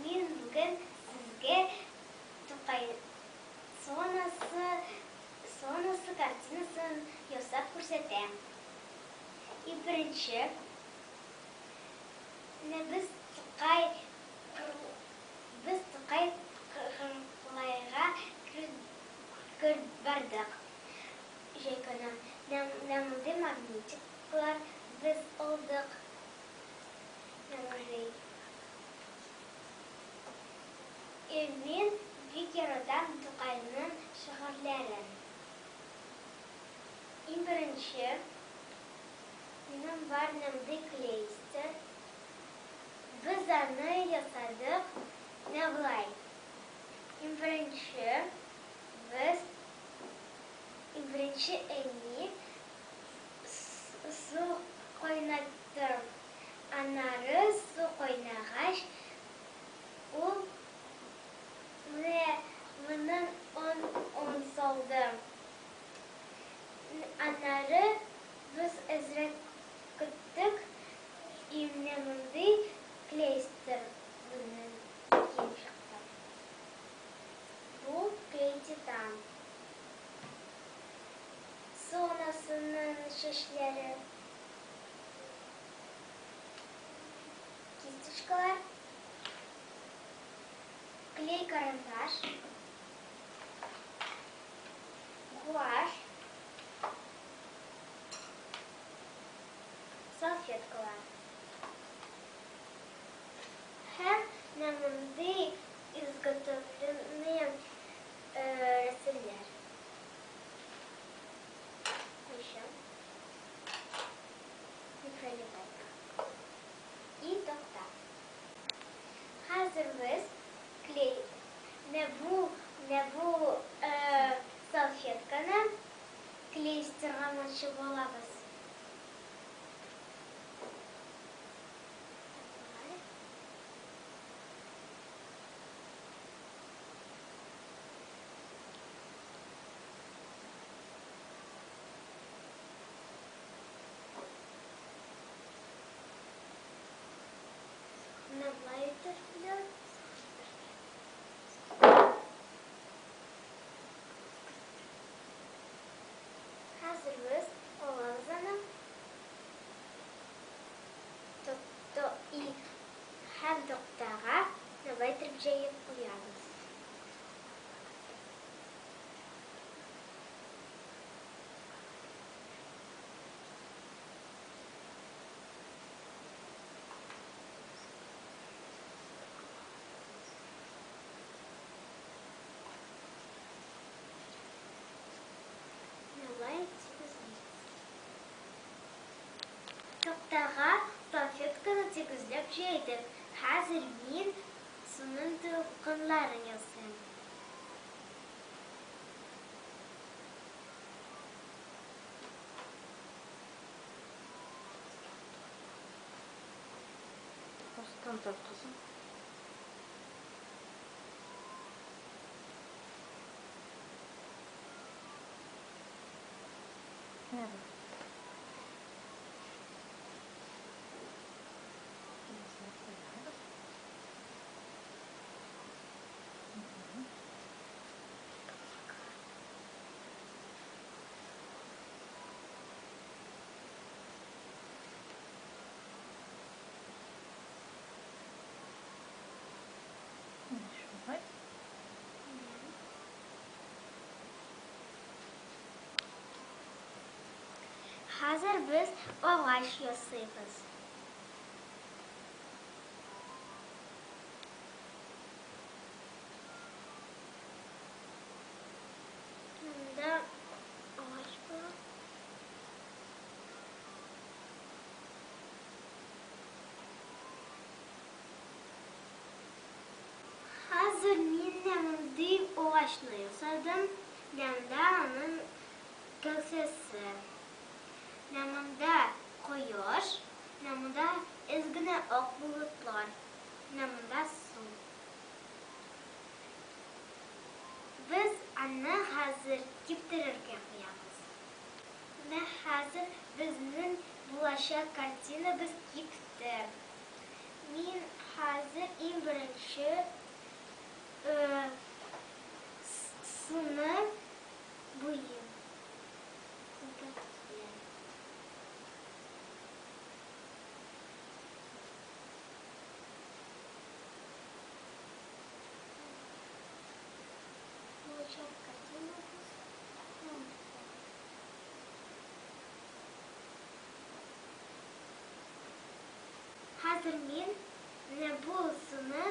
Мин бүген сезгә Тукай зонасы зонасы картинасын ясап күрсәтәм. И беренче, менә без Тукай без Тукай Кырлайга бардык. Җәй көне. Менә мондый магнитиклар без алдык. Менә мондый. И мин бик яратам Тукайның шигырьләрен. Иң беренче, минем бар менә мондый клейстер. Без аны ясадык менә болай. Иң беренче без, иң беренче әни су кайнатты. Аннары су кайнагач, ул менә моның он он салды. Аннары без әзрәк көттек, и менә мондый клейстер безнең килеп чыкты. Бу клей титан. Су анасының чәчләре. Кисточкалар. Клей карандаш. Гуашь. Салфеткалар. Һәм менә мондый изготовленные рәсемнәр. Кайчы. Микролетайка. И такта. Хәзер без клей менә бу менә бу салфетканы клейстерга манчып алабыз. Менә болай итеп Хәзер без алабыз аны. И һәм тактага болай итеп җәеп куябыз. Болай тигезлибез. Тактага салфетканы тигезләп җәйдек. Хәзер мин суның дулкыннарын ясыйм. Астан тарт, кызым. Менә бу. Монысын куябыз. Менә шулай. Хәзер без агач ясыйбыз. Монда агач була. Хәзер мин менә мондый агачны ясадым. Менә монда аның кәүсәсе. Менә монда кояш, менә монда әз генә ак болытлар, менә монда су. Без аны хәзер киптерергә куябыз. Менә хәзер безнең булачак картинабыз кипте. Мин хәзер иң беренче суны буйыйм. Хәзер мин менә бу суны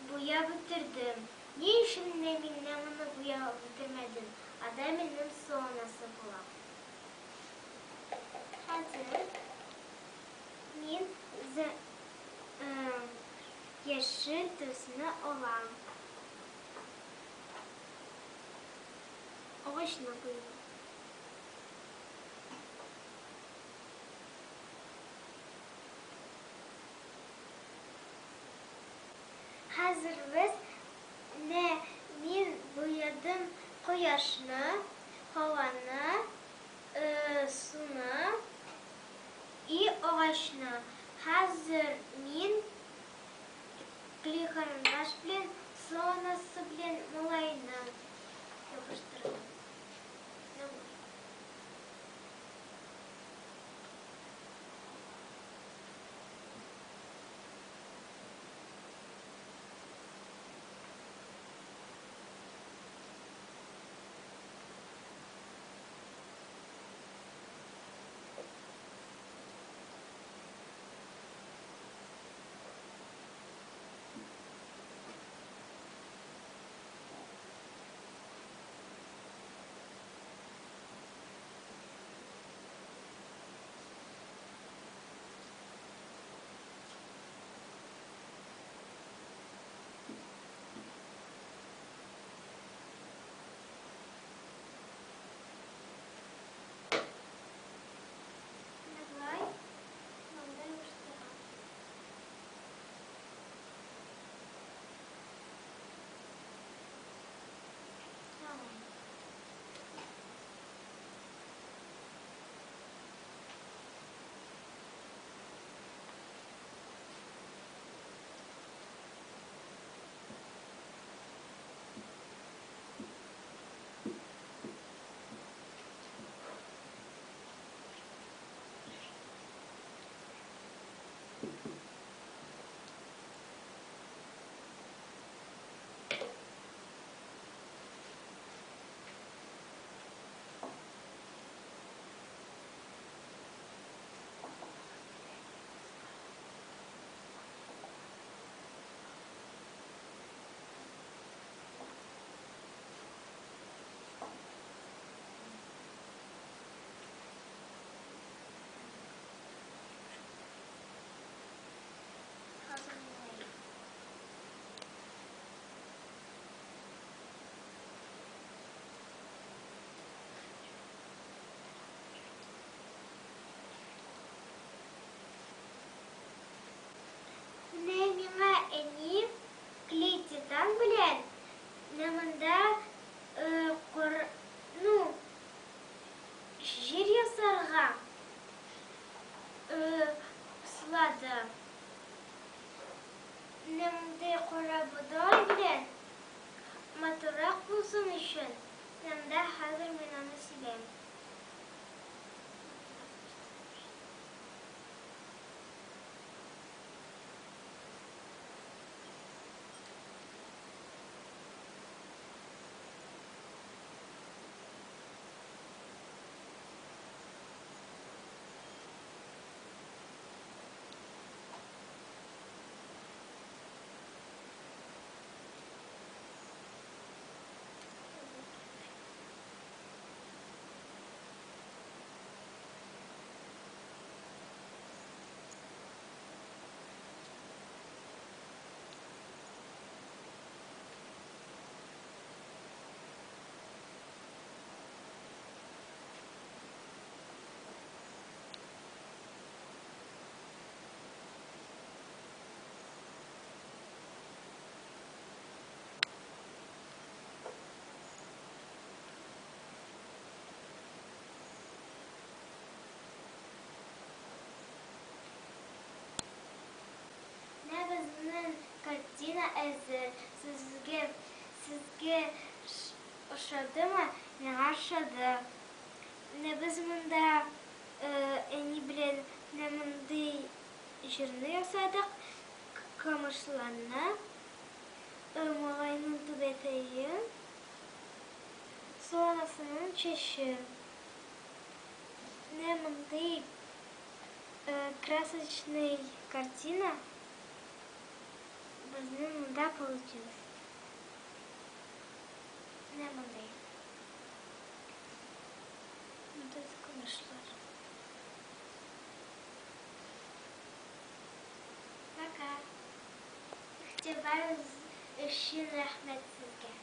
буяп бетердем. Ни өчен менә мин менә моны буяп бетермәдем? Ада минем су анасы була. Хәзер мин яшел төсне алам. Агачны буйыйм. Хәзер без менә мин буядым кояшны, һаваны, суны и агачны. Хәзер мин клей карандаш белән су анасы белән малайны ябыштырдым. Давай, монда ябыштырам. Давай. Хәзер малай. Менә миңа әни клей титан белән менә монда ну, җир ясарга сылады. Менә мондый кара бодай белән матуррак булсын өчен, менә монда хәзер мин аны сибәм. Картина әзер. Сезгә сезгә ошадымы? Миңа ошады. Менә без монда әни белән менә мондый җырны ясадык. Камышларны, малайның түбәтәен, су анасының чәче. Менә мондый красочный картина безнең монда получилась. Менә мондый. Монда камышлар. Пока. Игътибарыгыз өчен рәхмәт сезгә.